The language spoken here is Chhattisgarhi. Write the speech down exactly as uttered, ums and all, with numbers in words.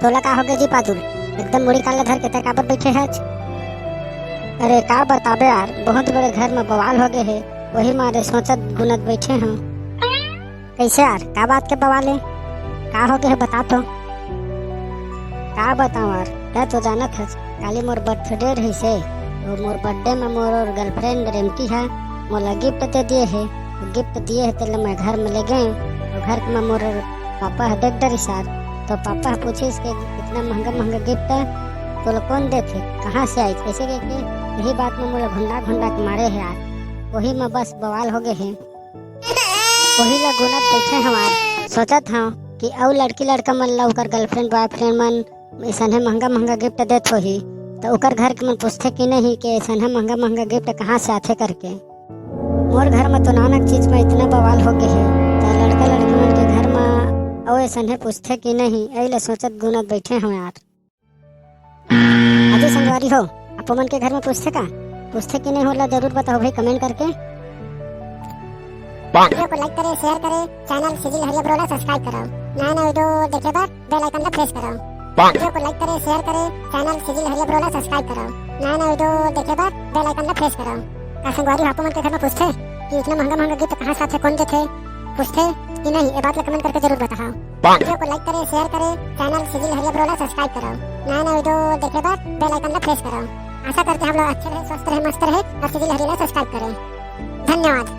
तोला का होगे जी पादुल? एकदम मुड़ी काला धर के तैं काबर बइठे हच? अरे का बताबे यार, बहुत बड़े घर म बवाल होगे हे, वही मारे सोचत गुनत बइठे हंव। कइसे यार, का बात के बवाल हे? का होगे हे बता तो। का बतावंव यार, तैं तो जानत हस, काली मोर birthday रहिस हे, अउ मोर birthday म मोर girlfriend रेमटी ह मोला gift दे दिए हे। Gift दिए हे तेला मैं घर म ले गेंव, अउ घर म मोर पापा ह देख डरिस यार। तो पापा ह पूछिस के इतना महंगा महंगा gift तोला कोन देथे, कहाँ से आइस, कइसे कहिके यही बात म मोला घुंडा घुंडा के मारे हे यार। वही म बस बवाल होगे हे। वही ला गुनत बइठे हंव यार, सोचत हंव कि अउ लड़की लड़का मन ला ओकर girlfriend boyfriend मन अइसने महंगा महंगा gift देत होही, त ओकर घर के मन पूछथे कि नहीं कि अइसने महंगा महंगा gift कहाँ से आथे करके। मोर घर म तो नानक चीज म इतना बवाल होगे हे, त लड़का लड़की मन के घर म अउ अइसने पूछथे कि नहीं, एही ला सोचत गुनत बइठे हंव यार। अजी संगवारी हो, आप मन के घर म पूछथे का? पूछथे कि नहीं, ओला जरूर बताओ भाई comment करके। Video को like करे, share करे, channel CG लहरिया bro ला subscribe कराओ। नया नया video देखे बर bell icon ला press कराओ। Video को like करे, share करे, channel CG लहरिया bro ला subscribe कराओ। नया नया video देखे बर bell icon ला press कराओ। का संगवारी हो, आप मन के घर म पूछथे कि इतना महंगा महंगा gift कहाँ से आथे, कोन देथे? पूछथे कि नहीं, ये बात ला comment करके जरूर बताओ। Video को like करे, share करे, channel CG लहरिया bro ला subscribe कराओ। नया नया video देखे बर bell icon ला press कराओ। आशा करते हैं आप लोग अच्छे रहे, स्वस्थ रहे, मस्त रहे अउ CG लहरिया ला subscribe करें। धन्यवाद।